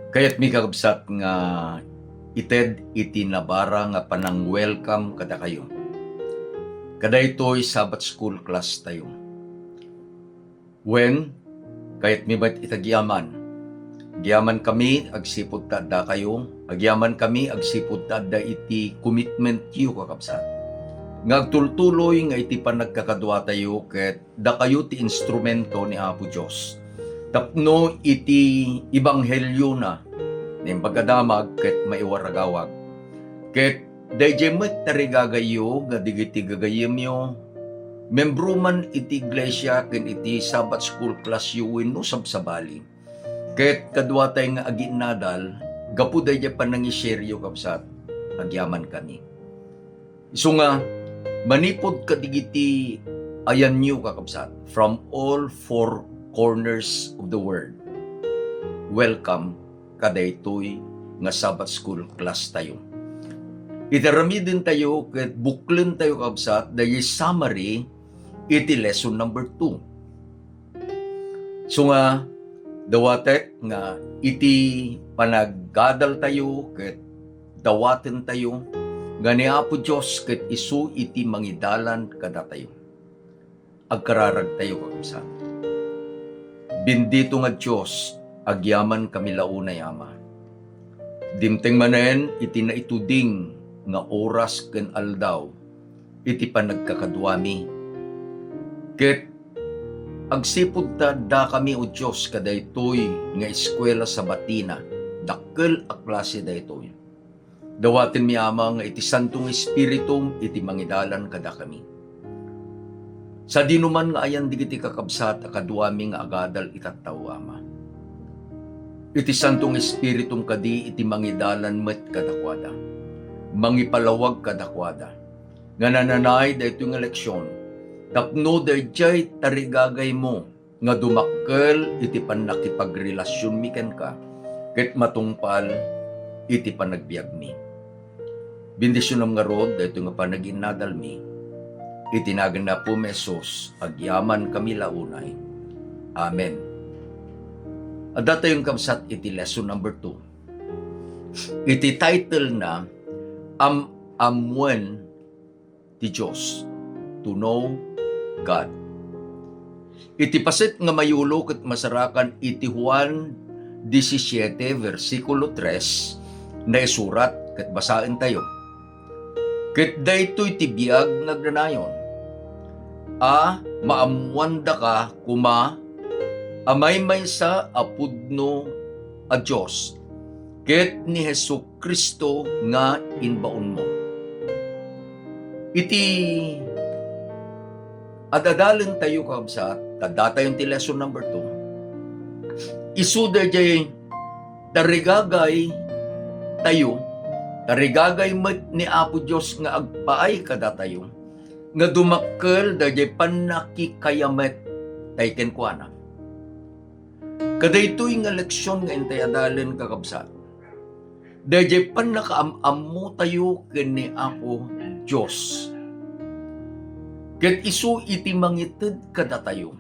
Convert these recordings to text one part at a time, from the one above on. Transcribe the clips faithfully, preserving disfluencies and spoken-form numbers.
Kayatmi, kakabsat, nga ited iti nabara nga panang-welcome kadakayo. Kadaytoy Sabbath School class tayo. Wen, kayatmi met iti agyamankami agsipud ta addakayo, agyamankami agsipud ta adda iti commitmentyo, kakabsat, nga agtultuloy nga iti panagkakaduatayo ket dakayo ti instrumento ni Apo Dios tapno iti ebangheliona, Naimbag a Damag ket maiwaragawag. Ket daydiay met tarigagayyo nga dagiti gagayyemyo, membro man iti iglesia ken iti Sabbath School classyo wenno sabsabali. Ket kaduatay nga aginnadal gapu daydiay panangi-shareyo, kabsat, agyamankami. Isu nga, manipud kadagiti ayanyo, kakabsat, from all four corners of the world, welcome kadaytoy nga Sabbath School class tayo. Iti aramidentayo ket buklentayo, kabsat, daydiay summary iti lesson number two. Isu nga, dawatek nga iti panaggadaltayo ket dawatentayo nga ni Apo Dios ket isu iti mangidalan kadatayo. Agkararagtayo, kakabsat. Bendito nga Dios, agyamankami la unay, Ama. Dimteng manen iti naituding nga oras ken aldaw iti panagkakaduami. Ket agsipud ta addakami, O Dios, kadaytoy nga eskuela Sabatina, dakkel a klase daytoy. Dawatenmi, Ama, nga iti Santo nga Espiritum iti mangidalan kadakami. Sadino man nga ayan dagiti kakabsat a kaduami nga agadal ita a tao, Ama, iti Santo nga Espiritum kadi iti mangidalan met kadakuada, mangipalawag kadakuada, nga nananay daytoy nga leksion tapno daydiay tarigagaymo nga dumakkel iti pannakipagrelasionmi kenka ket matungpal iti panagbiagmi. Bendisionam ngarud daytoy nga panaginnadalmi. Iti nagan ni Apomi Jesus, agyamankami la unay. Amen. Addatayon, kabsat, iti lesson number two. Iti title na, Am-, Ammoen ti Dios, to know God. Iti paset nga mayulo ket masarakan iti Juan disisiete, bersikulo tres, naisurat ket basaentayo. Ket daytoy ti biag nga agnanayon, a maammoandaka koma a maymaysa a pudno a Dios, ket ni Jesu-Cristo nga imbaonmo. Iti ad-adalentayo, kabsat, ta addatayon ti lesson number two. Isu daydiay tarigagaytayo, tarigagay met ni Apo Dios nga agpaay kadatayo, nga dumakkel daydiay pannakikayamet tay kenkuana. Kadaytoy nga leksion nga intay adalen, kakabsat, daydiay pannakaam-ammotayo ken ni Apo Dios. Ket isu iti mangited kadatayo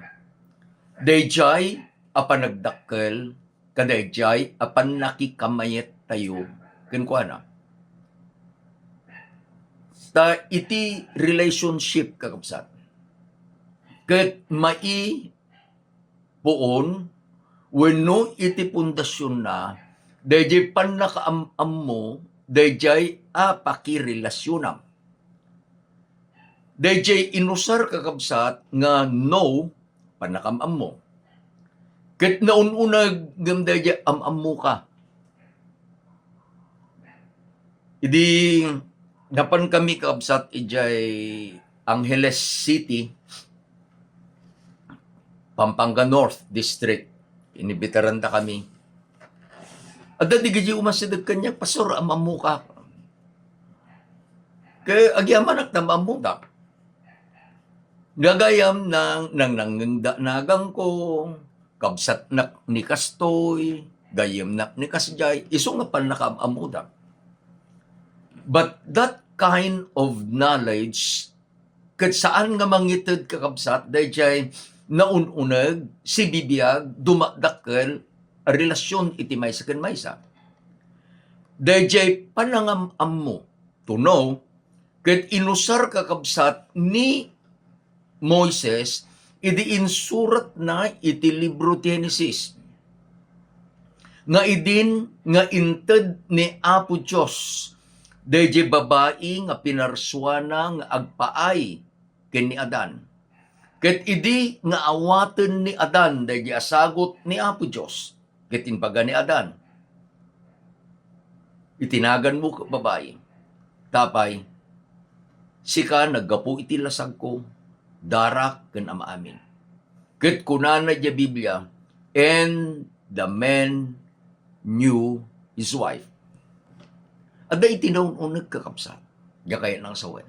daydiay a panagdakkel kadaydiay a pannakikamayettayo kenkuana. Ta iti relationship, kakabsat, ket mai puon wenno iti pundasionna daydiay pannakaam-ammo daydiay a pakirelasionam. Daydiay inusar, kakabsat, nga know, pannakaam-ammo. Ket naun-uneg ngem daydiay am-ammoka. Idi napankami, kabsat, idiay Angeles City, Pampanga North District, inimbitarandakami. Adda dagiti umasideg kaniak, "Pastor, am-ammoka." Ket agyamanak ta am-ammoda. Gagayam nang, nang nangngegda naganko, kabsatnak ni kastoy, gayyemnak ni kasdiay, isu nga pannakaam-ammoda. But that kind of knowledge, ket saan nga mangited, kakabsat, daydiay naun-uneg, sibibiag, dumadakkel, a relasion iti maysa ken maysa. Daydiay panangam-ammo, to know, ket inusar, kakabsat, ni Moises idi insuratna iti libro ti Genesis nga idin nga inted ni Apo Dios daydiay babai nga pinarsuana nga agpaay ken ni Adan. Ket idi nga awaten ni Adan daydiay asagut ni Apo Dios, ket imbaga ni Adan, "Itinaganmo, babai, tapay sika naggapu iti lasagko, darak ken amaamin." Ket kunana idiay Biblia, "And the man knew his wife." Adda iti naun-uneg, kakabsat, nga kayatna nga sawen.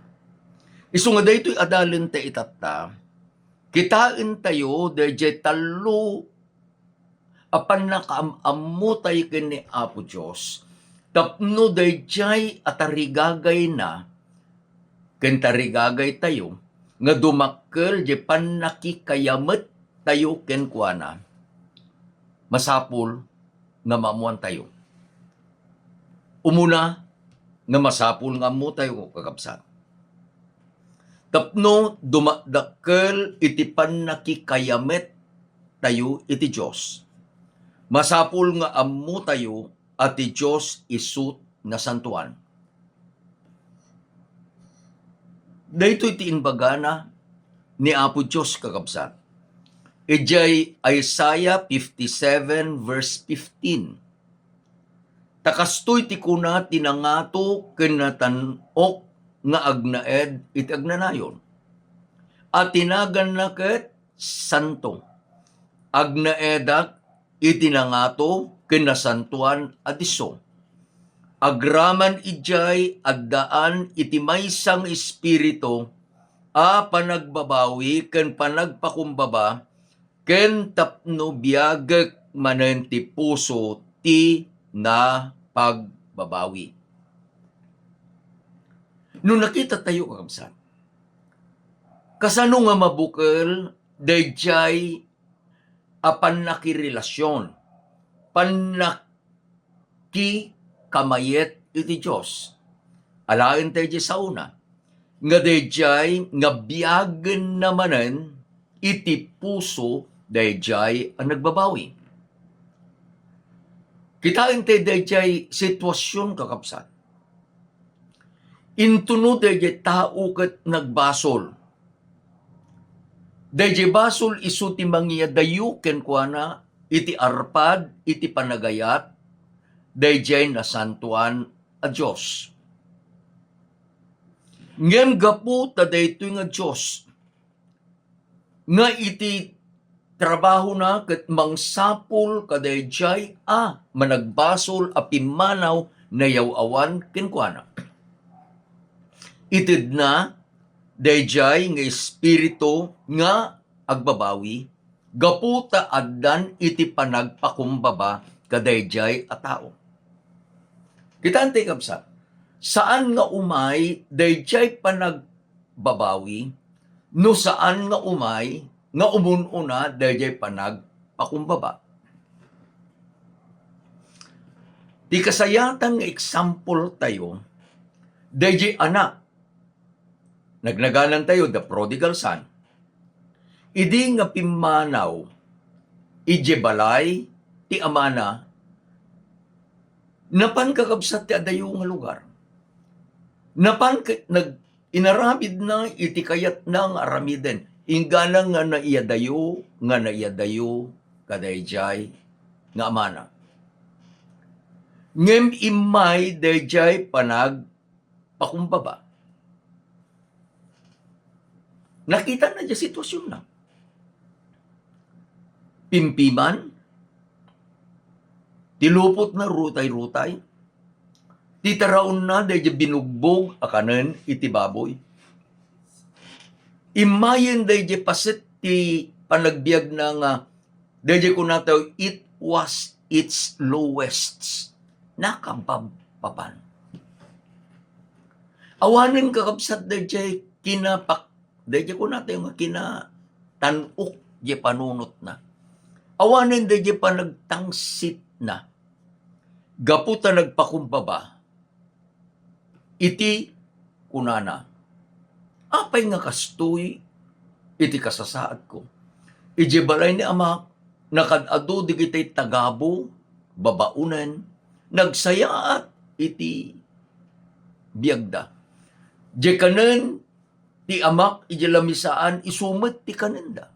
Isu nga daytoy adalen ta itatta, kitaentayo daydiay tallo a pannakaam-ammotayo ken ni Apo Dios tapno daydiay a tarigagayna ken tarigagaytayo nga dumakkel diay pannakikayamettayo kenkuana, masapul nga maammoantayo. Umuna, nga masapul nga ammotayo, kakabsat, tapno dumadakkel iti pannakikayamettayo iti Dios. Masapul nga ammotayo a ti Dios isu nasantoan. Daytoy ti imbagana ni Apo Dios, kakabsat, idiay Isaiah fifty-seven verse fifteen. Ta kastoy ti kuna ti nangato ken natan-ok nga agnaed iti agnanayon, a tinaganna ket santo. Agnaedak iti nangato ken nasantoan a disso. Agraman idiay addaan iti maysa nga espiritu a panagbabawi ken panagpakumbaba, ken tapno biagek manen ti puso ti napagbabawi. No nakita tayo, kakabsat, kasano nga mabukel daydiay a pannakirelasion, pannakikamayet iti Dios. Alaen tayo di sauna, nga daydiay nga biagenna manen iti puso daydiay a nagbabawi. Kitaen tayo daydiay sitwasyon, kakabsat. Intono daydiay tao ket nagbasol. Daydiay basol isu ti mangiyadayo kenkuana iti arpad iti panagayat daydiay nasantoan a Dios. Ngem gapu ta daytoy nga Dios nga iti trabahona ket mangsapul kadaydiay a managbasol a pimmanaw nayaw-awan kenkuana. Itedna daydiay nga espiritu nga agbabawi gapu ta addan iti panagpakumbaba kadaydiay a tao. Kitaen ti, kabsat, saan nga umay daydiay panagbabawi no saan nga umay nga umun-una daydiay panagpakumbaba. Ti kasayatan nga example tayo, daydiay anak, nagnaganan tayo, the prodigal son. Idi nga pimmanaw idiay balay ti amana, napan, kakabsat, ti adayo nga lugar. Napan ke-, nag-, inaramidna iti kayatna nga aramiden. Inggana nga naiyadayo, nga naiyadayo kadaydiay nga amana. Ngem immay daydiay panagpakumbaba. Nakitana diay sitwasionna. Pimpiman ti lupotna, rutay-rutay. Ti taraonna daydiay binugbog a kanen iti baboy. Immayen daydiay paset ti panagbiagna nga daydiay kunatayo, it was its lowest. Nakababbaban. Awanen, kakabsat, daydiay kinapak-, daydiay kunatayo nga kinatan-ok diay panunotna. Awanen daydiay panagtangsitna gapu ta nagpakumbaba iti kunana, "Apay nga kastoy iti kasasaadko? Idiay balay ni amak, nakaad-adu dagiti tagabu, babaonen, nagsayaat iti biagda. Diay kanen ti amak idiay lamisaan, isu met ti kanenda.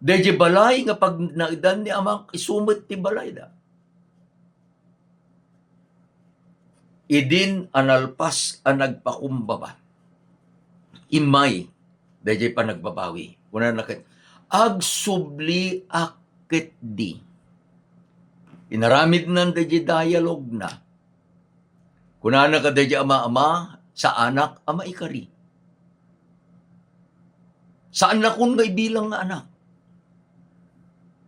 Daydiay balay nga pagnaedan ni amak, isu met ti balayda." Idin a nalpas a nagpakumbaba, immay daydiay panagbabawi. Kunana ket, "Agsubliak ketdi." Inaramidnan daydiay dialogna. Kunana kadaydiay ama, "Ama, saanak a maikari. Saannakon nga ibilang nga anak.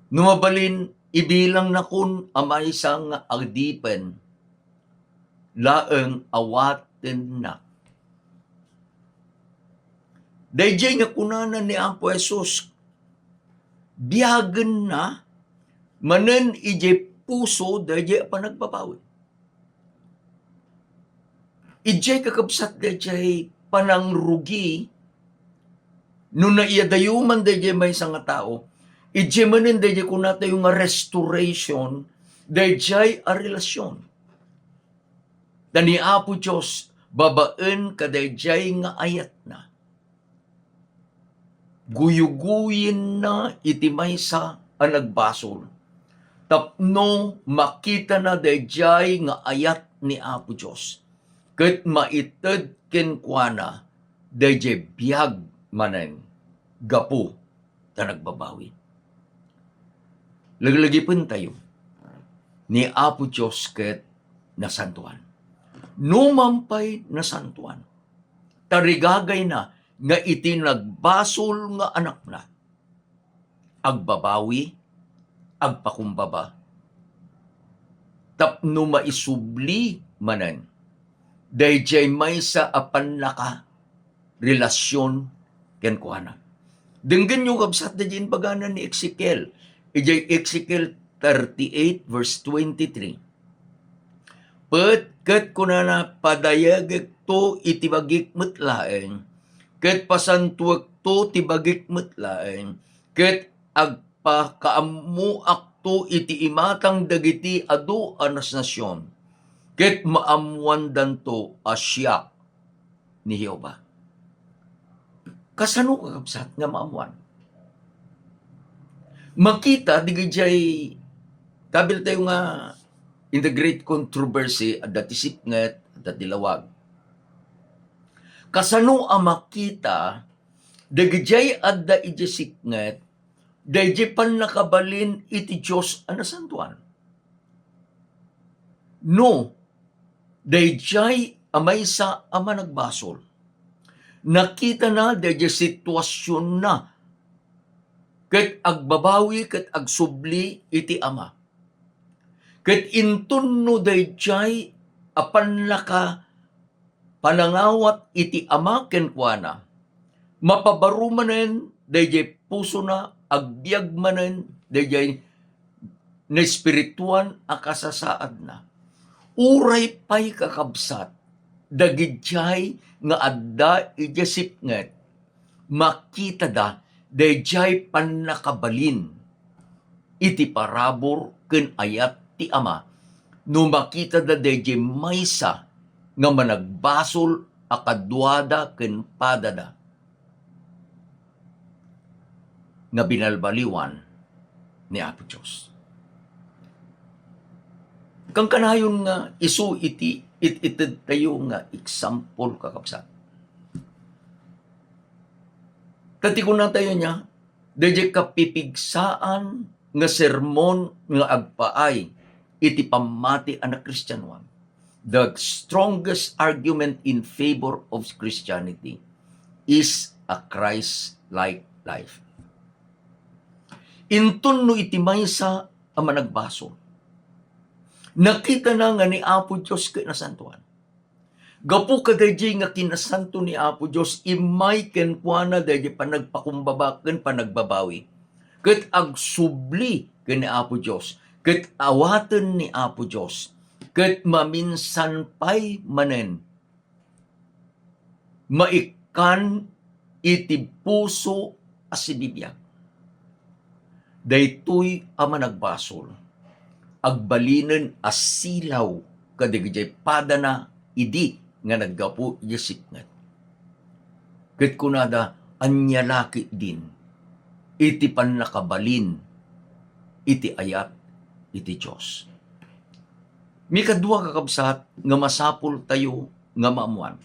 No mabalin, ibilangnakon a maysa nga adipen laeng a watennak." Daydiay nga kunana ni Apo Jesus, biagenna manen idiay puso daydiay a panagbabawi. Idiay, kakabsat, daydiay panangrugi no naiyadayo man daydiay maysa nga tao, idiay manen daydiay kunatayo nga restoration daydiay a relasyon. Ta ni Apo Dios, babaen kadaydiay nga ayatna, guyuguyenna iti maysa a nagbasol tapno makitana daydiay nga ayat ni Apo Dios, ket maited kenkuana daydiay biag manen gapu ta nagbabawi. Laglagipentayo, ni Apo Dios ket nasantoan. Numan pay nasantoan, tarigagayna nga iti nagbasol nga anakna, agbabawi, agpakumbaba, tapno maisubli manen daydiay maysa a pannakarelasyon kenkuana. Denggenyo, kabsat, daydiay imbagana ni Ezekiel. Idiay Ezekiel thirty-eight, verse twenty-three. Pet-, ket kunana, "Padayagekto iti bagik met laeng, ket pasantuekto ti bagik met laeng, ket agpakaammoakto iti imatang dagiti adu a nasnasion, ket maammoandanto a siak ni Jehovah." Kasano, kakabsat, nga maammoan? Makita, dagijay, kabil tayo nga, in the great controversy, adda ti sipnget, adda ti lawag. Kasano a makita, dagijay adda iti sipnget, dayjay pannakabalin iti Dios a nasantoan? No, dayjay a maysa a managbasol, nakitana dayjay situasionna, ket agbabawi ket agsubli iti Ama. Ket inton no dayjay a pannaka-, panangawat iti Ama kenkuana, mapabaro manen dayjay pusona, agbiag manen dayjay naespirituan a kasasaadna. Uray pay, kakabsat, dagijay nga adda idiay sipnget, makitada dayjay pannakabalin iti parabur ken ayat ti Ama, no makitada dayjay maysa nga managbasol a kaduada ken padada nga binalbaliwan ni Apo Dios. Kankanayon nga isu iti it-, itedtayo nga example, kakabsat. Ta ti kunatayo nia, dayjay kapipigsaan nga sermon nga agpaay iti pammati a nakristianoan. The strongest argument in favor of Christianity is a Christ-like life. Inton no iti maysa a managbasol, nakitana nga ni Apo Dios ket nasantoan. Gapu kadayjay nga kinasanto ni Apo Dios, immay kenkuana dayjay panagpakumbaba ken panagbabawi. ket agsubli ken ni Apo Dios, ket awaten ni Apo Dios, ket maminsan pay manen maikkan iti puso a sibibiag. Daytoy a managbasol, agbalinen a silaw kadagiti padana idi nga naggapu idiay sipnget. Ket kunada, ania la ketdin iti pannakabalin iti ayat iti Dios. Mikadua, kakabsat, nga masapultayo nga maammuan.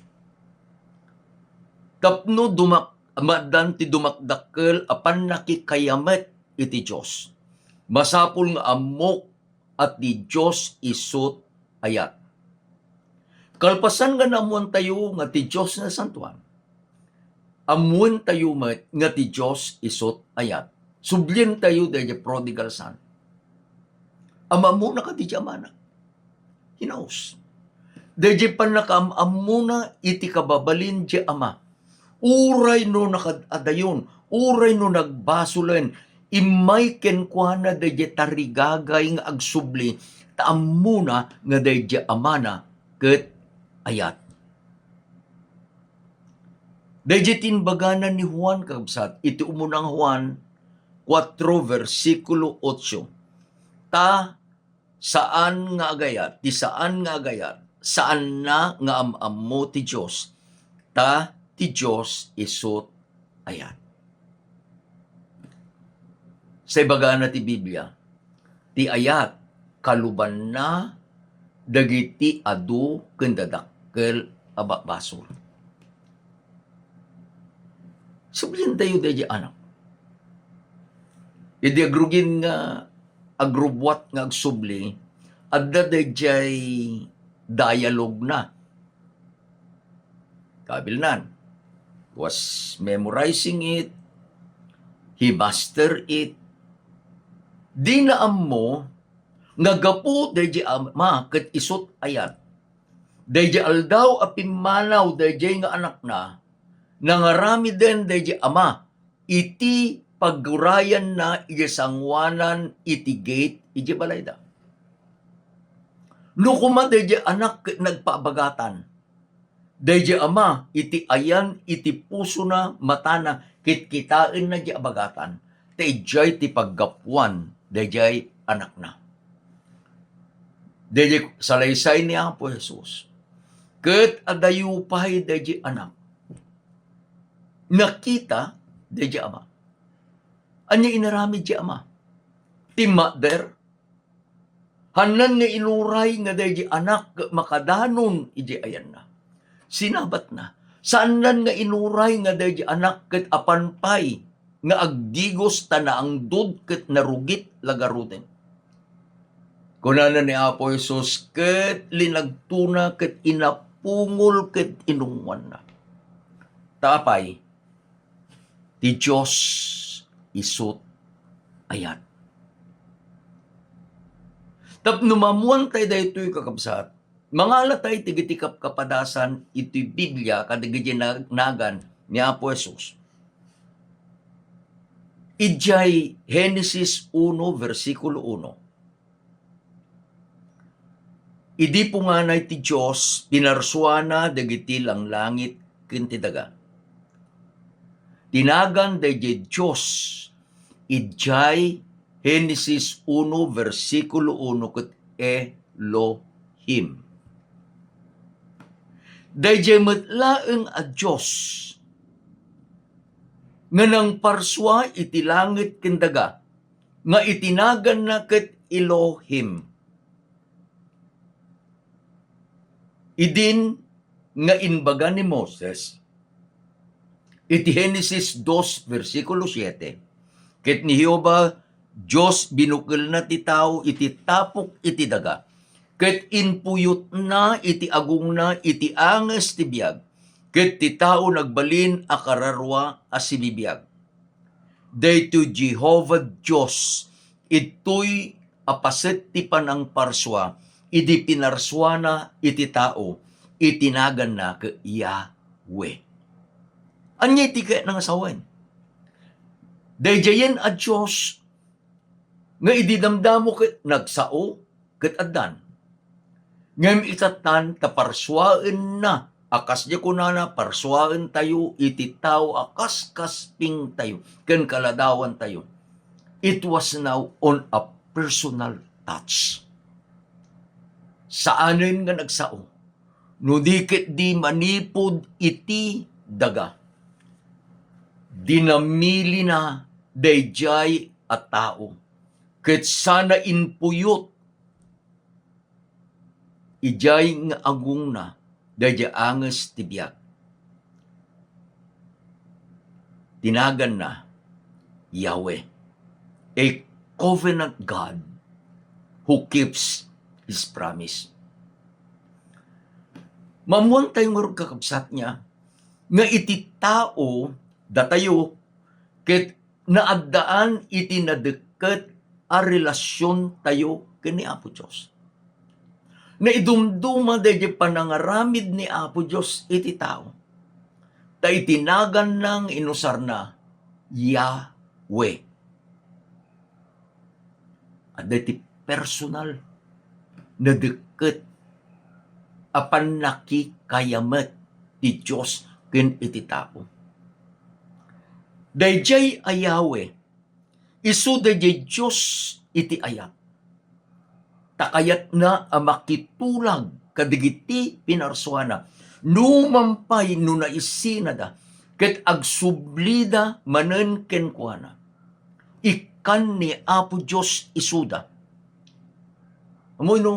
Tapno dumak-, maaddan ti dumakdakkel a pannakikayamet iti Dios, masapul nga ammok a ti Dios isut ayat. Kalpasan nga naammoantayo nga ti Dios nasantoan, ammoentayo met nga ti Dios isut ayat. Sublientayo daydiay prodigal son. Am-ammona kadi ti amana? Hinaus. Daydiay pannakaam-ammona iti kababalin ti ama. Uray no nakad-adayon, uray no nagbasolen, immay kenkuana daydiay tarigagay nga agsubli, ta ammona nga daydiay amana ket ayat. Daydiay ti imbagana ni Juan, kakabsat, iti umuna nga Juan kuatro, bersikulo otso, ta saan nga agayat, ti saan nga agayat, saanna nga am-ammo ti Dios, ta ti Dios isut ayat. Sa ibagana ti Biblia, ti ayat kalubanna dagiti adu ken dadakkel a ba-, basol. Sublientayo daydiay anak. Idi agrugin nga agrubbuat nga agsubli, adda daydiay dialogue na. Kabilnan, was memorizing it, he master it. Dina ammo nga gapu daydiay ama ket isut ayat. Daydiay aldaw a pimmanaw daydiay nga anakna, nangaramiden daydiay ama iti paggurayanna idiay sangoanan iti gate idiay balayda. No koma daydiay anak ket nagpaabagatan, daydiay ama iti ayan iti pusona, matana, kitkitaenna diay abagatan, ta idiay ti paggapuan daydiay anakna. Daydiay salaysay ni Apo Jesus. Ket adayo pay daydiay anak nakita daydiay ama. Ania inaramid diay ama? Timmakder. Hannan nga inuray nga daydiay anak makadanon idiay ayanna. Sinabatna. Saannan nga inuray nga daydiay anak ket apan pay nga agdigos ta naangdod ket narugit la garuden. Kunana ni Apo Jesus, ket linagtona ket inapungol ket inungwanna. Ta apay, ti Dios isut ayat. Tapno maammuan tayo daytoy, kakabsat, mangalatay dagiti kapkapadasan iti Biblia kadagiti nag-, nagan ni Apo Jesus. Idiay Genesis uno, bersikulo uno, idi punganay ti Dios, pinarsuana dagiti langlangit ken ti daga. Ti nagan daydiay Dios idiay Genesis uno, bersikulo uno, ket Elohim. Daydiay met laeng a Dios nga nangparsua iti langit ken daga, nga itinaganna ket Elohim. Idin nga imbaga ni Moses iti Genesis dos, bersikulo siete, ket ni Jehovah Dios binukelna ti tao iti tapok iti daga, ket impuyotna iti agongna iti anges ti biag, ket ti tao nagbalin a kararua a sibibiag. Daytoy Jehovah Dios, ittoy a paset ti panangparsua idi pinarsuana iti tao, itinaganna ket Yahweh. Ania iti kayatna nga sawen? Daydiayen a Dios Nga idi damdamo ket nagsao, ket addan. Ngem itatan ta parsuaenna, a kasdi kunana, parsuaentayo iti tao a kaskaspingtayo ken kaladawantayo. It was now on a personal touch. Saanen nga nagsao, no di ket di manipud iti daga. Dinamilina daydiay a tao, ket sana impuyot idiay nga agongna daydiay anges ti biag. Tinaganna Yahweh, a covenant God who keeps his promise. Maammoantayo ngarud, kakabsat, nga, nga iti tao, datayo, ket naaddaan iti nadekket a relasiontayo ken ni Apo Dios. Naidumduma daydiay panangaramid ni Apo Dios iti tao. Ta iti naganna nga inusarna, Yahweh. Adda iti personal, nadekket a pannakikayamet ti Dios ken iti tao. Daydiay a Yahweh, isu daydiay Dios iti ayat. Ta kayatna a makitulag kadagiti pinarsuana, numan pay no naisinada ket agsublida manen kenkuana. Ikkan ni Apo Dios isuda. Ammoyo no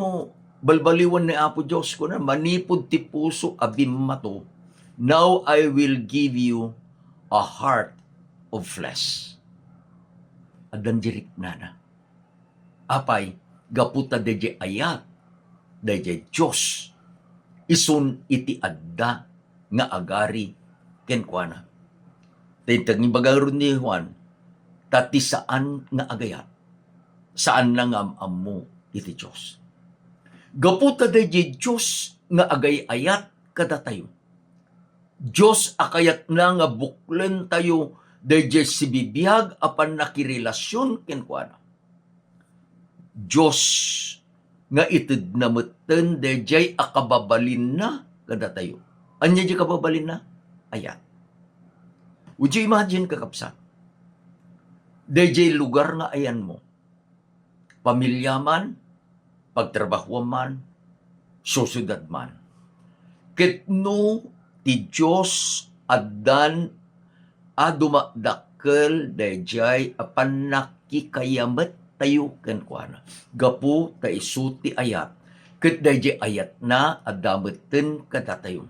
balbaliwan ni Apo Dios, kuna, manipud ti puso a bimmato, "Now I will give you a heart of flesh." Addan di riknana. Apay, gapu ta daydiay ayat daydiay Dios, isun iti adda nga agari kenkuana. Ta inted nga ibaga ngarud ni Juan, ta ti saan nga agayat, saanna nga am-ammo iti Dios. Gapu ta daydiay Dios nga agay-ayat kadatayo, Dios a kayatna nga buklentayo daydiay sibibiag a pannakirelasion kenkuana. Dios nga itedna metten daydiay a kababalinna kadatayo. Ania diay kababalinna? Ayat. Would you imagine, kakabsat? Daydiay lugar nga ayanmo, pamiliam man, pagtrabahuam man, sosyedad man. Ket no ti Dios addan a dumadakkel daydiay a pannakikayamettayo kenkuana, gapu ta isu ti ayat, ket daydiay ayatna adda metten kadatayo.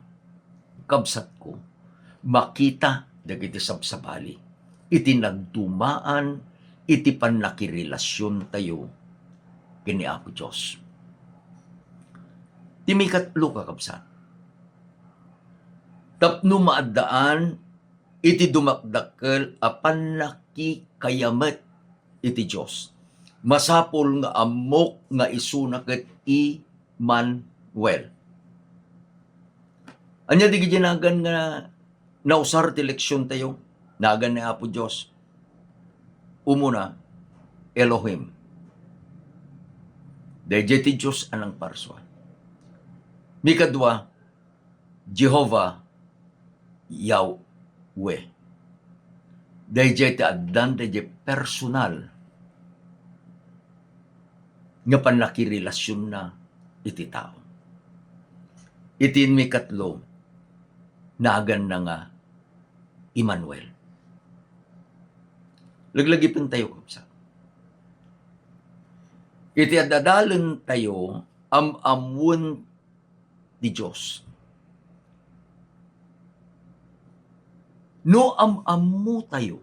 Kabsatko, makita dagiti sabsabali iti nagdumaan iti pannakirelasiontayo ken ni Apo Dios. Ti mikatlo, kakabsat, tapno maaddaan iti dumadakkel a pannakikayamet iti Dios, masapul nga ammok nga isuna ket Immanuel. Ania dagiti nagan nga nausar ti leksiontayo? Nagan ni Apo Dios. Umuna, Elohim. Daydiay ti Dios a nangparsua. Mikadua, Jehovah Yahweh. Daydiay ti addan daydiay personal nga pannakirelasionna iti tao. Iti mikatlo, naganna nga Immanuel. Laglagipentayo, kabsat. Iti ad-adalentayo, am-ammoen ti Dios. No am-ammotayo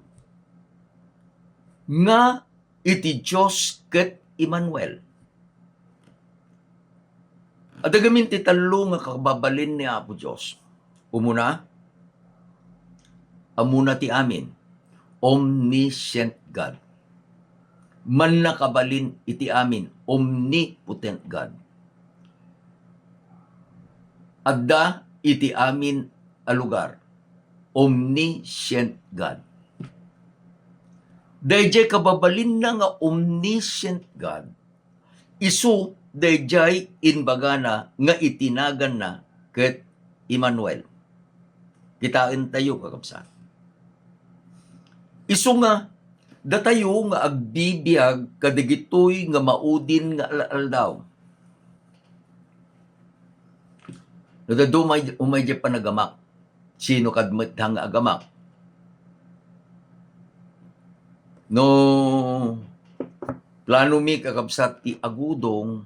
nga iti Dios ket Immanuel, adda gamin ti tallo nga kababalin ni Apo Dios. Umuna, ammona ti amin, omniscient God. Mannakabalin iti amin, omnipotent God. Adda iti amin a lugar, omniscient God. Dayjay kababalinna nga omniscient God, isu dayjay imbagana nga itinaganna ket Emmanuel. Kitaentayo, kakabsat. Isu nga, datayo nga agbibiag kadagitoy nga maudin nga al-aldaw. No, dadu umay, umay diay panagamak. Sino kad met nga agamak? No, plano mi, kakabsat, ti agudong,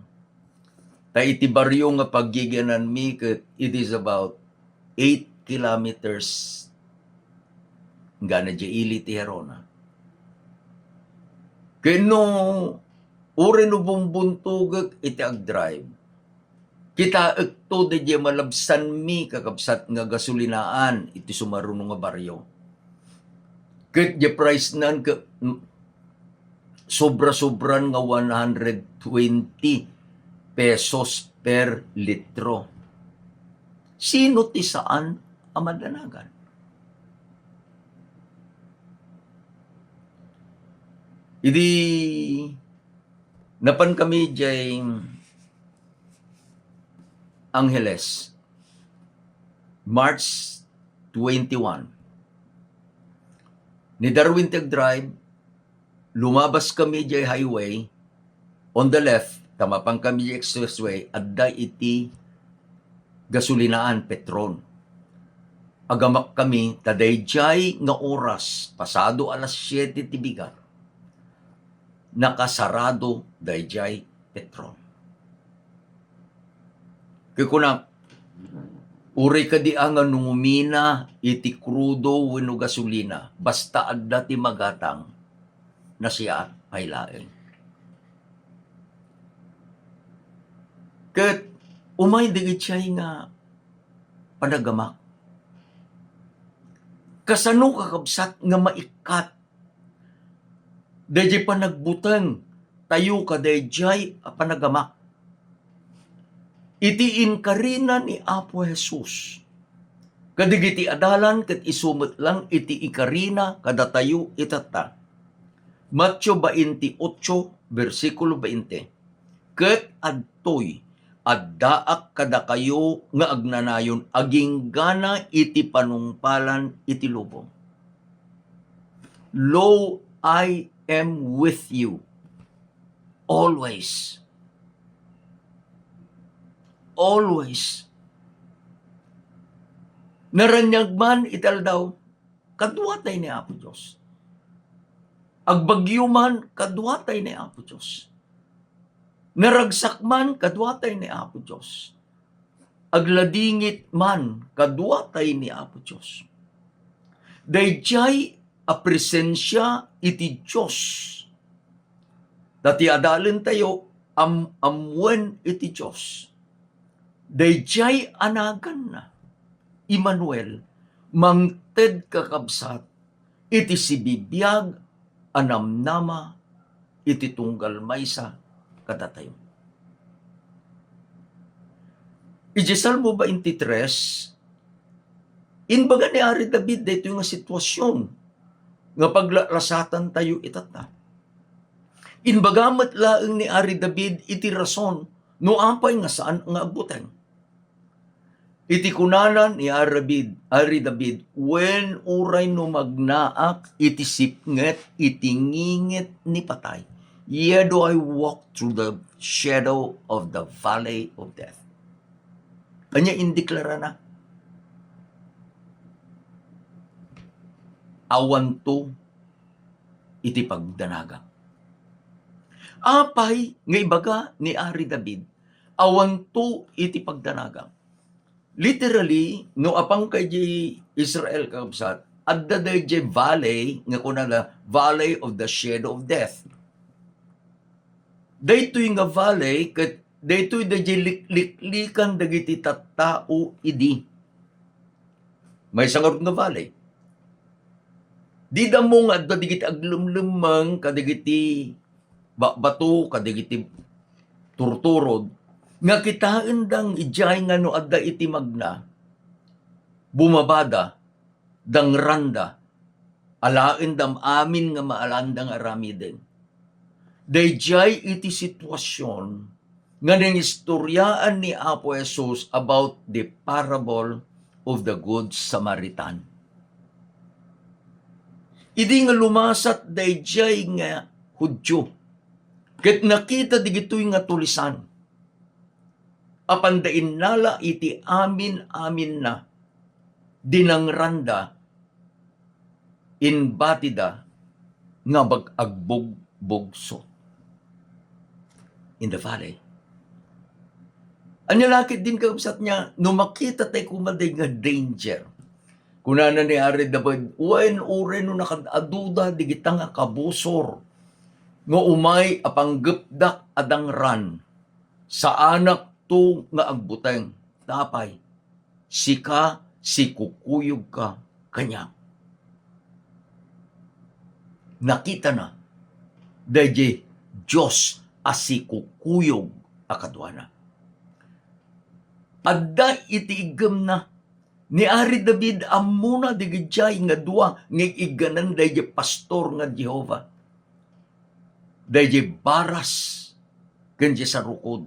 ta iti barrio nga paggigiananmi ket it is about eight kilometers enggana diay ili ti Gerona. Ken no, uray no bumbuntogek iti agdrive, kitaekto daydiay malabsanmi, kakabsat, nga gasolinaan iti sumaruno nga barrio. Ket diay price-nan ket, mm, sobra-sobran nga one hundred twenty pesos per litro. Sino ti saan a madanagan? Idi napankami diay Angeles, March twenty-one. Ni Darwin ti agdrive, lumabaskami diay highway, on the left, ta mapankami diay expressway, adda iti gasolinaan, Petron. Agamakkami, ta daydiay nga oras, pasado alas siete ti bigat, nakasarado daydiay Petron. Ket kunak, uray kadi a nga no umina iti krudo wenno gasolina, basta adda ti magatang, nasiak pay laeng. Ket umay dagiti nga panagamak. Kasano, kakabsat, nga maikkat daydiay panagbuteng tayo kadaydiay a panagamak? Iti inkarina ni Apo Jesus kadagiti adalan ket isu met lang iti ikarina kadatayo itatta. Mateo bainte ocho, bersikulo bainte. Ket adtoy, addaak kadakayo nga agnanayon aginggana iti panungpalan iti lubong. Lo, I am with you always. Always. Naraniag man iti aldaw, kaduatay ni Apo Dios. Agbagyo man, kaduatay ni Apo Dios. Naragsak man, kaduatay ni Apo Dios. Agladingit man, kaduatay ni Apo Dios. Daydiay a presensia iti Dios. Ta ti adalentayo, am-, ammoen iti Dios. Daydiay a naganna, Emmanuel, mangted, kakabsat, iti sibibiag a namnama iti tunggal maysa kadatayo. Iti Salmo twenty-three, imbaga ni Ari David daytoy nga sitwasyon nga paglalasatan tayo itatta. Imbaga met laeng ni Ari David iti rason no apay nga saan nga agbuteng. Iti kunana ni Ari David, Ari David, "Wen uray no magnaak iti sipnget iti ngingit ni patay, yea, though I walk through the shadow of the valley of death." Ania indeklarana? Awanto iti pagdanagam. Apay nga ibaga ni Ari David, "Awanto iti pagdanagam"? Literally, no apanka idiay Israel, kakabsat, adda daydiay valley nga kunada, Valley of the Shadow of Death. Daytoy nga valley ket daytoy daydiay likliklikan dagiti tattao idi. Maysa ngarud nga valley. Dida ammo nga adda dagiti aglemlemmeng kadagiti ba-, bato, kadagiti turturod, nga kitaendang idiay nga no adda iti magna, bumabada, dangranda, alaendam amin nga maalaanda nga aramiden. Daydiay iti situasion nga nangistoriaan ni Apo Jesus about the parable of the Good Samaritan. Idi nga lumasat daydiay nga Judio, ket nakita digitoy nga tulisan, apanda innala iti amin-aminna, dinangranda, inbatida nga mag-, agbugbugso in the valley. Ania la ketdin, kakabsat, nga no makita tay koma daydi nga danger, kunana ni Ari David, "Wen, uray no nakad-aduda digita nga kabusor nga umay a panggepdak a dangran, saanakto nga agbuteng. Ta apay, sika, sikukuyogka kaniak." Nakitana daydi Dios a sikukuyog a kaduana. Adda iti iggemna ni Ari David, ammona dagidiay nga dua nga ig-igganan daydi pastor nga Jehovah. Daydi baras ken di sarukod.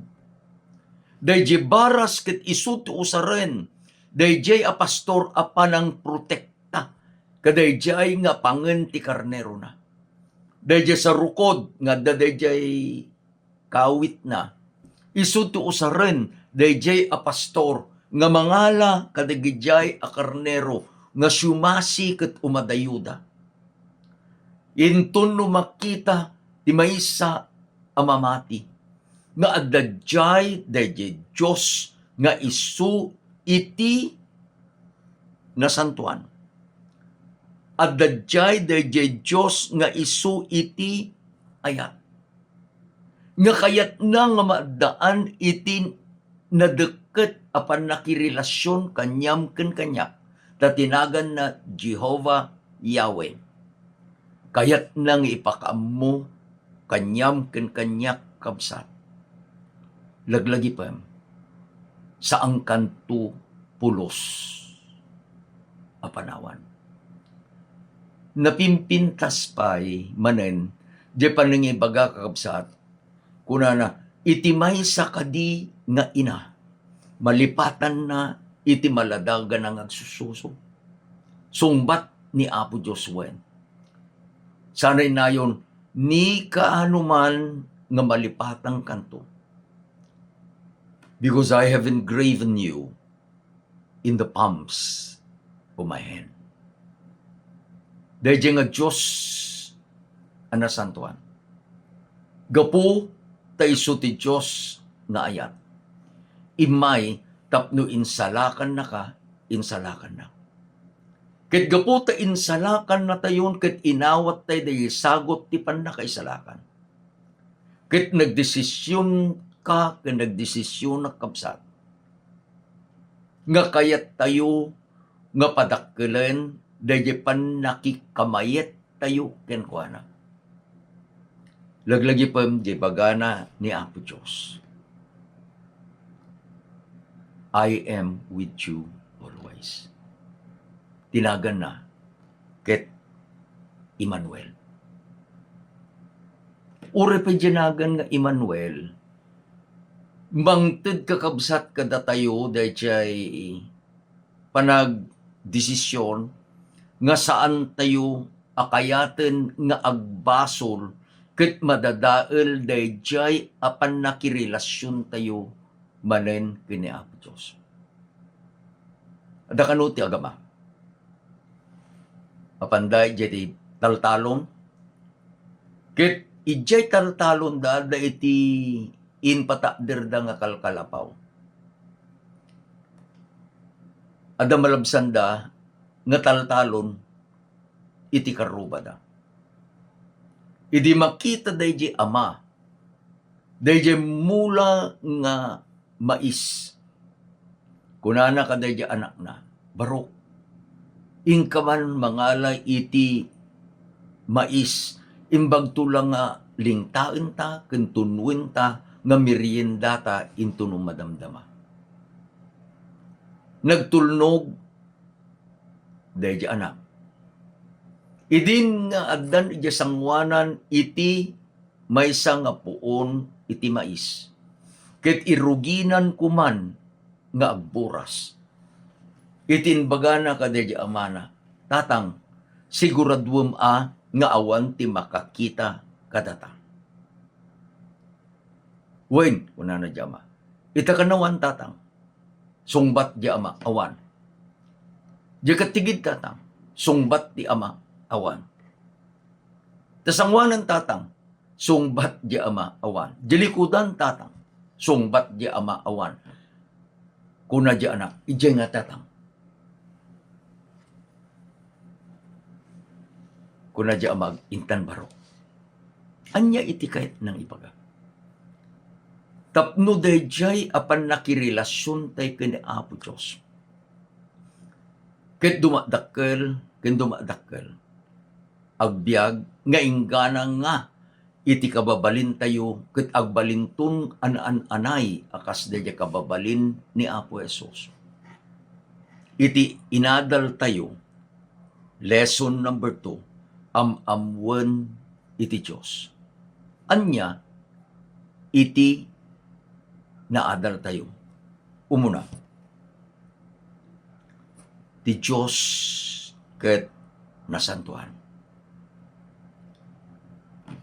Daydi baras ket isu ti usaren daydiay a pastor a panangprotekta kadaydiay nga pangen ti karnerona. Daydi sarukod nga adda daydiay kawitna, isu ti usaren daydiay a pastor nga mangala kadagidiay a karnero nga siumasi ket umadayuda. Inton no makita ti maysa a mamati, nga adda diay daydiay Dios nga isu iti nasantoan. Adda diay daydiay Dios nga isu iti ayat, nga kayatna nga maaddaan iti nadekket a pannakirelasion kaniam ken kaniak, ta ti naganna Jehovah Yahweh. Kayatna nga ipakaammo kaniam ken kaniak, kabsat. Laglagipem, saankanto pulos a panawan. Napimpintas pay manen diay panangibaga, kakabsat, kunana, iti maysa kadi nga ina, malipatanna iti maladagana nga agsususo. Sungbat ni Apo Dios wen, sanay nayon, ni kaano man nga malipatankanto, because I have engraven you in the palms of my hand. Daydiay nga Dios a nasantoan. Gapu ta isu ti Dios nga ayat. Immay tapno insalakannaka, insalakannak. Ket gapu ta insalakannatayon ket inawat tay daydiay sagut ti pannakaisalakan. Ket nagdesisionka ken nagdesisionak, kabsat, nga kayattayo nga padakkelen daydiay pannakikamayet tayo kenkuana. Laglagipem diay ibagana ni Apo Dios, "I am with you always." Ti naganna ket Emmanuel. Uray pay diay nagan nga Emmanuel, mangted, kakabsat, kadatayo daydiay panagdesision nga saantayo a kayaten nga agbasol ket madadael daydiay a pannakirelasiontayo manen ken ni Apo Dios. Adda kano ti agama? Apanda idiay ti taltalon, ket idiay taltalon da, adda iti impatakderda nga kalkalapaw. Adda malabsanda nga taltalon iti karrubada. Idi makita daydiay ama, daydiay mula nga mais, kunana kadaydiay anakna, "Barok, inka man mangala iti mais, imbagto la nga lingtaenta ken tunnoenta nga meriendata intono madamdama." Nagtulnog daydiay anak. Idin nga addan idiay sangoanan iti maysa nga puon iti mais, ket iruginan koman nga agburas. Iti imbagana kadaydi amana, "Tatang, siguraduem a nga awan ti makakita kadata." "Wen," kunana di ama, "ita kanawan, tatang." Sungbat di ama, "Awan." "Diak tigid, tatang." Sungbat di ama, "Awan." "Ta sangoanan, tatang." Sungbat di ama, "Awan." "Di likudan, tatang." Sungbat di ama, "Awan." Kuna di anak, "Idiay nga, tatang." Kuna di ama, "Intan baro." Ania iti kayatna nga ibaga? Tapno daydiay a pannakirelasiontayo ken ni Apo Dios. Ket dumadakkel, ken dumadakkel. Agbiag nga inggana nga iti kababalintayo ket agbalinton an-an-anay a kas daydiay kababalin ni Apo Jesus. Iti inadaltayo, lesson number two, am-ammoen iti Dios. Ania iti naadaltayo? Umuna, ti Dios ket nasantoan.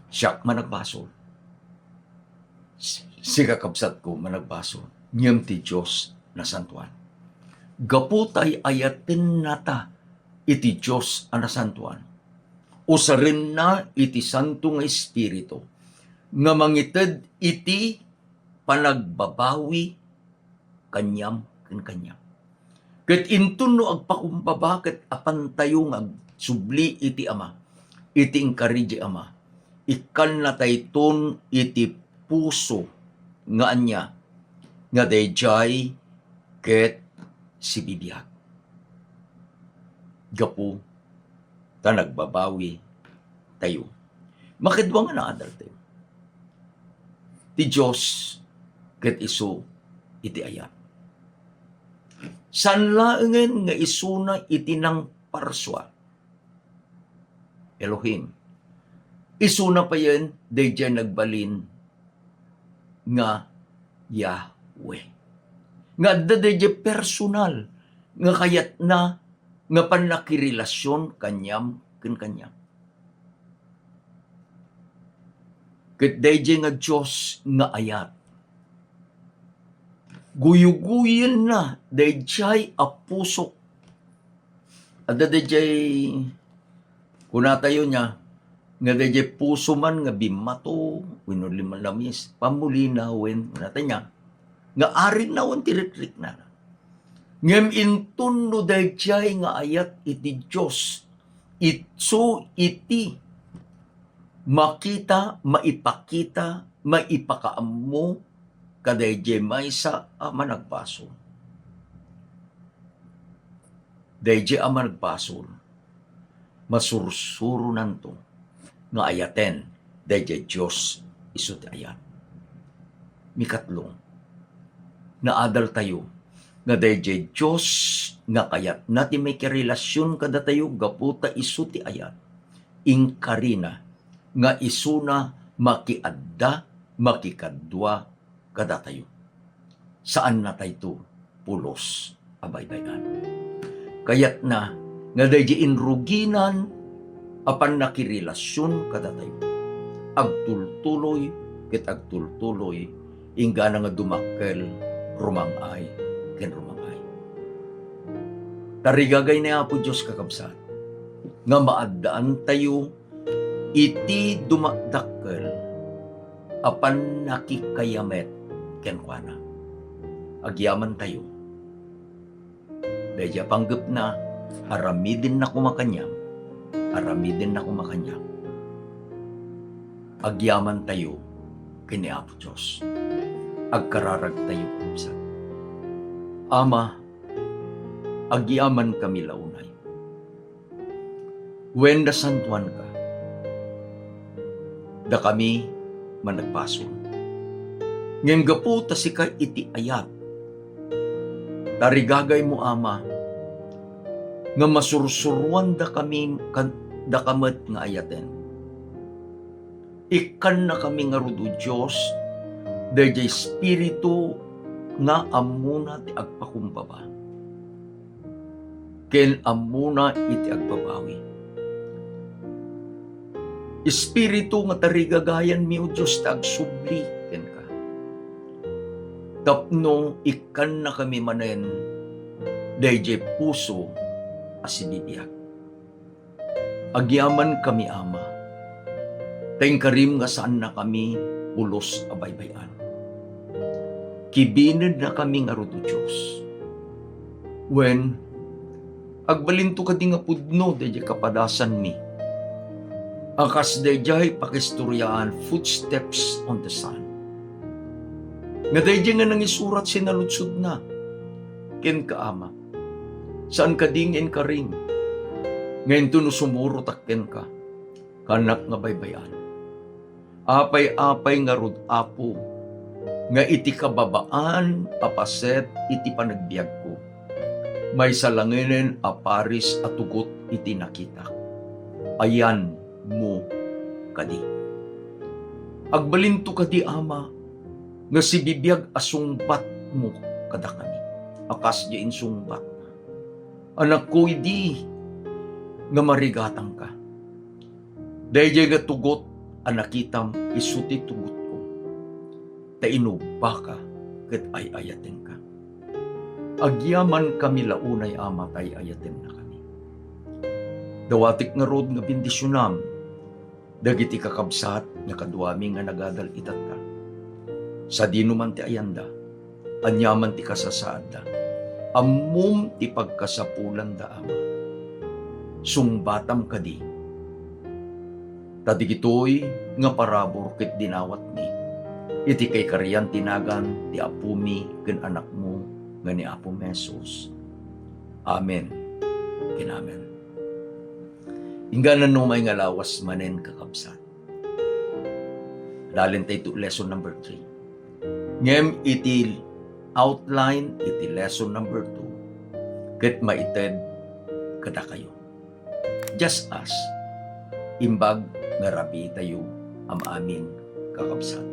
Siak managbasol. S-, sika, kabsatko, managbasol. Ngem ti Dios nasantoan. Gapu ta ay-ayatennata iti Dios a nasantoan, usarenna iti Santo nga Espiritu nga mangited iti panagbabawi kaniam ken kaniak. Ket inton no agpakumbaba ket apantayo nga agsubli iti Ama, iti inkari ti Ama, ikkannatayton iti puso nga ania? Nga daydiay ket sibibiag. Gapu ta nagbabawi tayo. Makadua nga naadal tayo. Ti Dios ket isu iti ayat. Saan laengen nga isuna iti nangparsua, Elohim. Isuna payen daydiay nagbalin nga Yahweh. Nga adda daydiay personal nga kayatna nga pannakirelasion kaniam ken kaniak. Ket daydiay nga Dios nga ayat, guyugoyenna daydiay a pusok. Adda daydiay, kunatayo nia, nga daydiay puso man nga bimmato wenno limalamis, pamulinawen, kunatayo nia, nga arinnawen ti rikriknana. Ngem inton no daydiay nga ayat iti Dios, isu iti makita, maipakita, maipakaammo kadaydiay maysa a managbasol. Daydiay a managbasol, masursuronanto nga ayaten daydiay Dios isu ti ayat. Mikatlo, naadaltayo nga daydiay Dios nga kayatna ti makirelasion kadatayo gapu ta isu ti ayat, inkarina nga isuna makiadda, makikadua kadatayo. Saannatayto pulos a baybay-an. Kayatna nga daydiay inruginan a pannakirelasion kadatayo, agtultuloy ket agtultuloy, inggana nga dumakkel rumang-ay ken rumang-ay. Tarigagay ni Apo Dios, kakabsat, nga maaddaantayo iti dumadakkel a pannakikayamet kenkuana. Agyamantayo. Daydiay a panggepna, aramidennako kaniam, aramidennako kaniak. Agyamantayo ken ni Apo Dios. Agkararagtayo, kabsat. Ama, agyamankami la unay. Wen, nasantoanka. Dakami managbasol. Ngem gapu ta sika iti ayat, tarigagaymo, Ama, nga masursuroandakami kad-, daka met nga ayaten. Ikkannakami ngarud, O Dios, daydiay Espiritu nga ammona ti agpakumbaba ken ammona iti agbabawi. Espiritu nga tarigagayanmi, O Dios, ta agsubli kenka. Tapno ikkannakami manen daydiay puso a sibibiag. Agyamankami, Ama, ta inkarim nga saannakami pulos a baybay-an. Kibinennakami ngarud, O Dios. Wen, agbalinto kadi nga pudno daydiay kapadasanmi a kas daydiay pakistoriaan, Footsteps on the Sun, nga daydiay nga nangisurat sinaludsodna kenka, Ama. Saan kadi nga inkarim nga intono sumurotak kenka, kanak nga baybay-an. Apay-apay ngarud, Apo, nga iti kababaan a paset iti panagbiagko, maysa langinen a paris a tugot iti nakitak. Ayanmo kadi. Agbalinto kadi, Ama, nga sibibiag a sungbatmo kadakami a kas diay insungbatna. Anakko, idi nga marigatangka, daydiay nga tugot a nakitam isu ti tugotko, ta inubbaka ket ay-ayatenka. Agyamankami la unay, Ama, ta ay-ayatennakami. Dawatek ngarud nga bendisionam dagiti kakabsat nga kaduami nga nagadal itatta. Sadino man ti ayanda, ania man ti kasasaadda, ammom ti pagkasapulanda, Ama. Sungbatam kadi, ta digitoy nga parabur ket dinawatmi iti kaikarian ti nagan ti Apomi ken Anakmo nga ni Apomi Jesus. Amen ken amen. Inggana no may nga lawas manen, kakabsat. Adalintay to lesson number three. Ngem iti outline iti lesson number two, ket maited kadakayo. Just as imbag nga rabii tayo am-amin, kakabsat.